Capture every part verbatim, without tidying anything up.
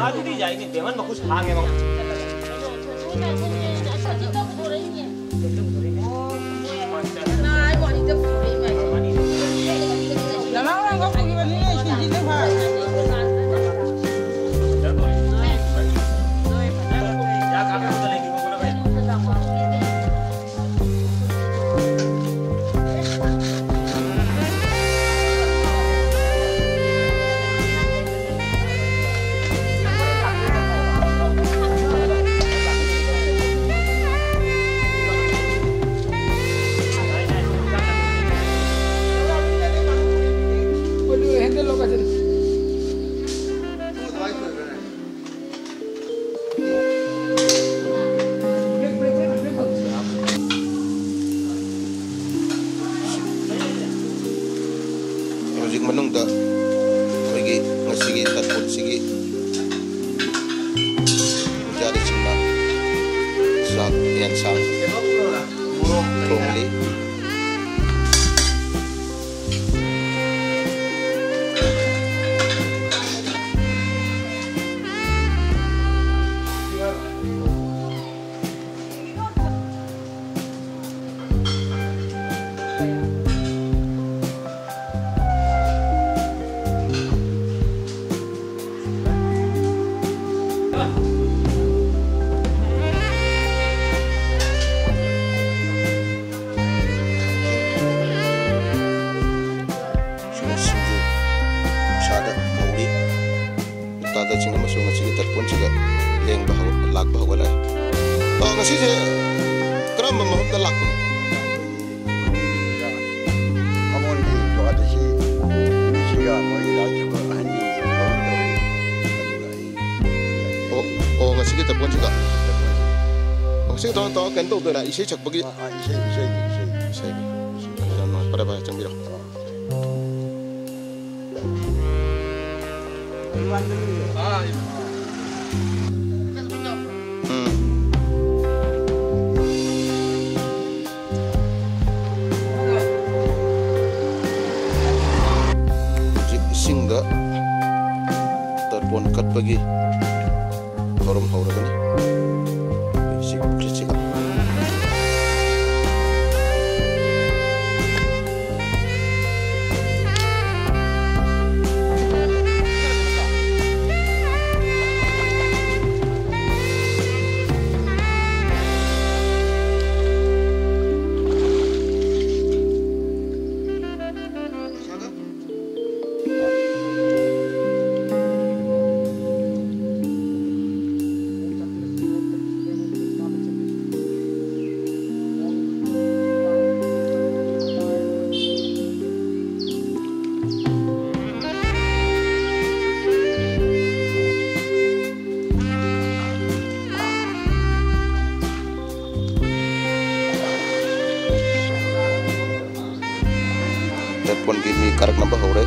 ꯑꯗꯨꯗꯤ ꯌꯥꯏꯅꯦ, ꯕꯦꯃꯟ ꯃꯈꯨꯠ ꯁꯥꯡꯉꯦ ꯃꯉꯣꯟꯗ꯫ ꯍꯧꯖꯤꯛ ꯃꯅꯨꯡꯗ ꯑꯩꯈꯣꯏꯒꯤ ꯉꯁꯤꯒꯤ ꯇꯥꯡꯈꯨꯜꯁꯤꯒꯤ ꯄꯨꯖꯥꯔꯤꯁꯤꯡꯅ ꯆꯥꯛ ꯌꯦꯟꯁꯥꯡ ꯊꯣꯡꯂꯤ꯫ ꯁꯤꯡꯖꯨ ꯅꯨꯡꯁꯥꯗ ꯐꯧꯔꯤ꯫ ꯇꯥꯗ ꯆꯤꯡ ꯑꯃꯁꯨ ꯉꯁꯤꯒꯤ ꯇꯔꯄꯣꯟꯁꯤꯗ ꯂꯦꯡꯕ ꯍꯧ-, ꯂꯥꯛꯄ ꯍꯧꯒꯠꯂꯛꯑꯦ꯫ ꯑ, ꯉꯁꯤꯁꯦ ꯀꯔꯝꯕ ꯃꯐꯝꯗ ꯂꯥꯛꯄꯅꯣ? ꯕꯥꯃꯣꯟꯒꯤ ꯗꯨꯀꯥꯟꯗ ꯁꯤ ꯃꯤꯁꯤꯒ ꯃꯣꯏꯒꯤ ꯂꯥꯏ ꯊꯕꯛ ꯑꯍꯟꯁꯤꯡꯒꯤ ꯊꯧꯔꯝ ꯇꯧꯔꯤ꯫ ꯑꯗꯨꯒ ꯑꯩ ꯑꯣ, ꯑꯣ, ꯉꯁꯤꯒꯤ ꯇꯔꯄꯣꯟꯁꯤꯗ? ꯑꯣ, ꯉꯁꯤꯒꯤ ꯇꯧꯔ, ꯇꯧꯔ ꯀꯩꯅꯣ ꯇꯧꯗꯣꯏꯔꯥ? ꯏꯁꯩ ꯁꯛꯄꯒꯤ? ꯑꯥ, ꯑꯥ, ꯏꯁꯩ, ꯏꯁꯩꯒꯤ, ꯏꯁꯩꯒꯤ꯫ ꯏꯁꯩꯒꯤ꯫ ꯌꯥꯝ ꯅꯨꯡꯉꯥꯏ꯫ ꯐꯔꯦ, ꯐꯔꯦ, ꯆꯪꯕꯤꯔꯣ꯫ ꯑꯥ꯫ ꯄꯣꯟ ꯀꯠꯄꯒꯤ ꯊꯧꯔꯝ ꯍꯧꯔꯒꯅꯤ꯫ ꯁꯤ ꯄꯨꯈ꯭ꯔꯤꯁꯤꯒ꯫ ꯂꯦꯟꯄꯣꯟꯒꯤ ꯃꯤ ꯀꯥꯔꯛꯅꯕ ꯍꯧꯔꯦ꯫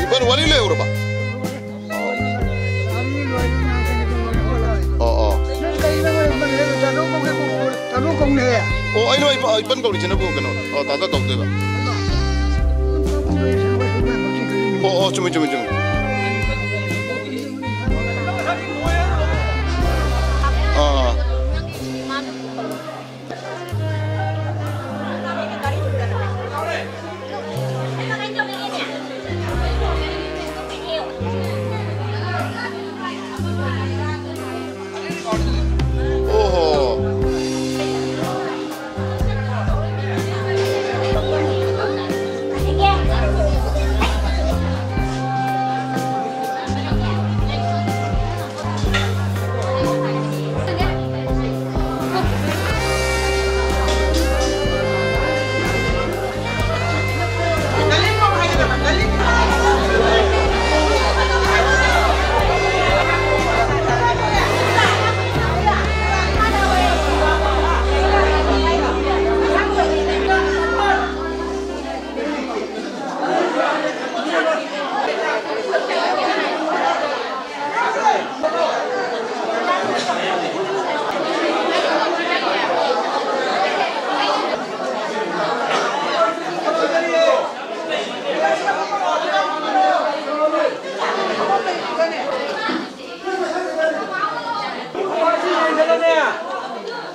ꯏꯕꯟ, ꯋꯥꯔꯤ ꯂꯣꯏꯍꯧꯔꯕ? ꯑꯣ, ꯑꯣ꯫ ꯑꯣ, ꯑꯩꯅ ꯏꯄ-, ꯏꯄꯟ ꯀꯧꯔꯤꯁꯤꯅꯕꯨ ꯀꯩꯅꯣ? ꯑꯣ, ꯇꯥꯗ ꯀꯧꯗꯣꯏꯕ꯫ ꯑꯣ, ꯑꯣ, ꯆꯨꯝꯃꯤ, ꯆꯨꯝꯃꯤ, ꯆꯨꯝꯃꯤ꯫ ꯑꯥ꯫ ꯑꯣꯍꯣ꯫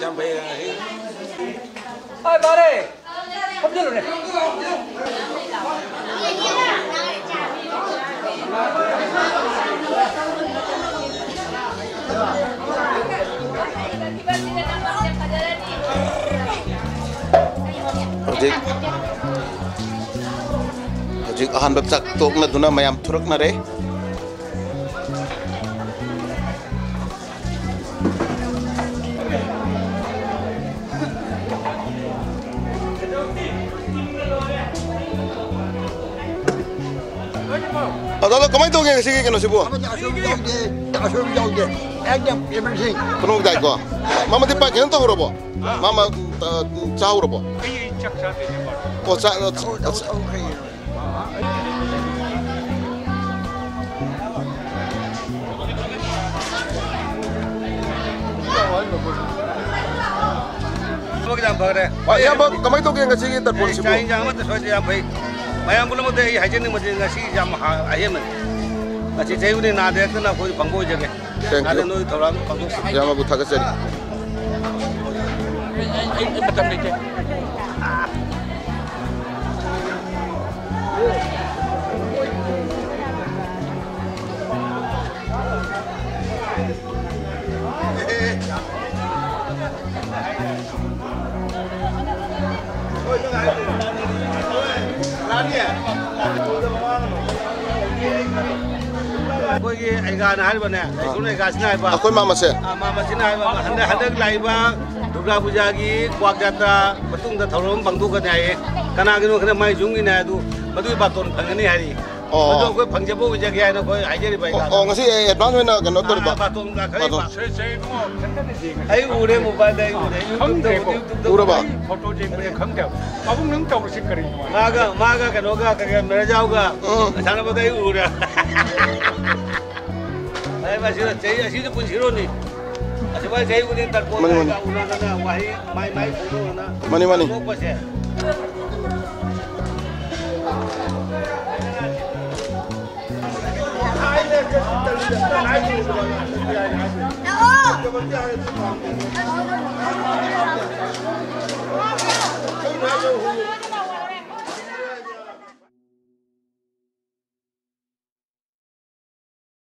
ꯌꯥꯝ ꯐꯩ꯫ ꯍꯣꯏ, ꯐꯔꯦ꯫ ꯐꯝꯖꯤꯜꯂꯨꯅꯦ꯫ ꯍꯧꯖꯤꯛ, ꯍꯧꯖꯤꯛ ꯑꯍꯥꯟꯕ ꯆꯥꯛ ꯇꯣꯛꯅꯗꯨꯅ ꯃꯌꯥꯝ ꯊꯣꯔꯛꯅꯔꯦ꯫ ꯑꯗꯣ, ꯑꯗꯣ ꯀꯃꯥꯏꯅ ꯇꯧꯒꯦ ꯉꯁꯤꯒꯤ ꯀꯩꯅꯣꯁꯤꯕꯨ? ꯑꯃꯗꯤ ꯑꯁꯣꯏꯕ ꯌꯥꯎꯗꯦ, ꯑꯁꯣꯏꯕ ꯌꯥꯎꯗꯦ꯫ ꯑꯦꯛꯗꯝ ꯑꯦꯚꯔꯤꯊꯤꯡ꯫ ꯀꯩꯅꯣꯝ ꯇꯥꯏꯀꯣ꯫ ꯃꯥꯃꯗꯤ ꯄꯥꯛ ꯀꯩꯅꯣ ꯇꯧꯍꯧꯔꯕꯣ? ꯃꯥꯃ, ꯑ, ꯆꯥꯍꯧꯔꯕꯣ? ꯑꯩ ꯆꯥꯛ ꯆꯥꯗꯣꯏꯅꯦ, ꯕꯥꯔꯣ꯫ ꯑꯣ, ꯆꯥ-, ꯑ, ꯊꯕꯛ ꯌꯥꯝ ꯐꯈ꯭ꯔꯦ꯫ ꯍꯣꯏ, ꯏꯌꯥꯝꯕ, ꯀꯃꯥꯏꯅ ꯇꯧꯒꯦ ꯉꯁꯤꯒꯤ ꯇꯔꯄꯣꯟꯁꯤꯕꯨ? ꯆꯥꯛ ꯏꯟꯖꯥꯡ ꯑꯃꯠꯇ ꯁꯣꯏꯗꯦ, ꯌꯥꯝ ꯐꯩ꯫ ꯃꯌꯥꯝ ꯄꯨꯝꯅꯃꯛꯇ ꯑꯩ ꯍꯥꯏꯖꯅꯤꯡꯕꯗꯤ ꯉꯁꯤꯒꯤꯁꯦ ꯌꯥꯝ ꯍꯥ-, ꯑꯍꯦꯟꯕꯅꯤ꯫ ꯉꯁꯤ ꯆꯍꯤ ꯈꯨꯗꯤꯡ ꯅꯥꯗ ꯌꯦꯛꯇꯅ ꯑꯩꯈꯣꯏ ꯐꯪꯕ ꯑꯣꯏꯖꯒꯦ꯫ Thank you꯫ ꯅꯥꯗ ꯅꯣꯏ ꯊꯧꯔꯥꯡ ꯐꯪꯗꯣꯛꯁꯤ꯫ ꯏꯌꯥꯝꯕꯕꯨ ꯊꯥꯒꯠꯆꯔꯤ꯫ ꯑꯩ, ꯑꯩ, ꯑꯩ ꯃꯇꯝ ꯂꯩꯇꯦ꯫ ꯑꯩꯈꯣꯏꯒꯤ ꯑꯩꯒꯥꯅ ꯍꯥꯏꯔꯤꯕꯅꯦ, ꯑꯩꯈꯣꯏ ꯑꯩꯒꯥꯁꯤꯅ ꯍꯥꯏꯕ꯫ ꯑꯩꯈꯣꯏ ꯃꯥꯃꯁꯦ꯫ ꯑꯥ, ꯃꯥꯃꯁꯤꯅ ꯍꯥꯏꯕ, ꯍꯟꯗꯛ, ꯍꯟꯗꯛ ꯂꯥꯛꯏꯕ ꯗꯨꯔꯒꯥ ꯄꯨꯖꯥꯒꯤ ꯀ꯭ꯋꯥꯛ ꯖꯥꯇ꯭ꯔꯥ ꯃꯇꯨꯡꯗ ꯊꯧꯔꯝ ꯑꯃ ꯄꯥꯡꯊꯣꯛꯀꯅꯤ ꯍꯥꯏꯌꯦ꯫ ꯀꯅꯥꯒꯤꯅꯣ ꯈꯪꯗꯦ, ꯃꯥꯏ ꯌꯨꯝꯒꯤꯅꯦ ꯍꯥꯏ ꯑꯗꯨ, ꯃꯗꯨꯒꯤ ꯕꯥꯇꯣꯟ ꯐꯪꯒꯅꯤ ꯍꯥꯏꯔꯤ꯫ ꯑꯣ꯫ ꯃꯗꯨ ꯑꯩꯈꯣꯏ ꯐꯪꯖꯕ ꯑꯣꯏꯖꯒꯦ ꯍꯥꯏꯅ ꯑꯩꯈꯣꯏ ꯍꯥꯏꯖꯔꯤꯕ ꯑꯣ, ꯑꯩꯒꯥꯗꯣ꯫ ꯑꯣ, ꯉꯁꯤ advance ꯑꯣꯏꯅ ꯀꯩꯅꯣ ꯇꯧꯔꯤꯕ? ꯑꯥ, ꯕꯥꯇꯣꯟ ꯂꯥꯛꯀꯅꯤꯕ꯫ ꯕꯥꯇꯣꯟ꯫ ꯑꯩ ꯎꯔꯦ, mobile ꯗ ꯑꯩ ꯎꯔꯦ꯫ YouTube ꯇ ꯈꯪꯗ꯭ꯔꯦꯀꯣ꯫ YouTube ꯇ ꯎꯔꯕ? ꯎꯔꯦ꯫ ꯐꯣꯇꯣ ꯌꯦꯡꯕꯗ ꯈꯪꯗꯦꯕ꯫ ꯄꯥꯕꯨꯡ ꯅꯪ ꯇꯧꯔꯤꯁꯤ ꯀꯔꯤꯅꯣ? ꯃꯥꯒ, ꯃꯥꯒ ꯀꯩꯅꯣꯒ, ꯀꯩ, ꯃꯤꯔꯖꯥꯎꯒ ꯎꯝ꯫ ꯁꯥꯟꯅꯕꯗ ꯑꯩ ꯎꯔꯦ꯫ ꯑꯩ ꯃꯁꯤꯗ ꯆꯍꯤ ꯑꯁꯤꯗ ꯄꯨꯟꯁꯤꯔꯣꯅꯤ꯫ ꯑꯁꯨꯃꯥꯏꯅ ꯆꯍꯤ ꯈꯨꯗꯤꯡ ꯇꯔꯄꯣꯟ ꯃꯥꯅꯤ, ꯃꯥꯅꯤ꯫ ꯍꯥꯏꯔꯒ ꯎꯅꯗꯅ ꯋꯥꯍꯩ ꯃꯥꯏ ꯃꯥꯏ ꯐꯣꯡꯗꯣꯛꯅ ꯃꯥꯅꯤ, ꯃꯥꯅꯤ꯫ ꯅꯣꯛꯄꯁꯦ꯫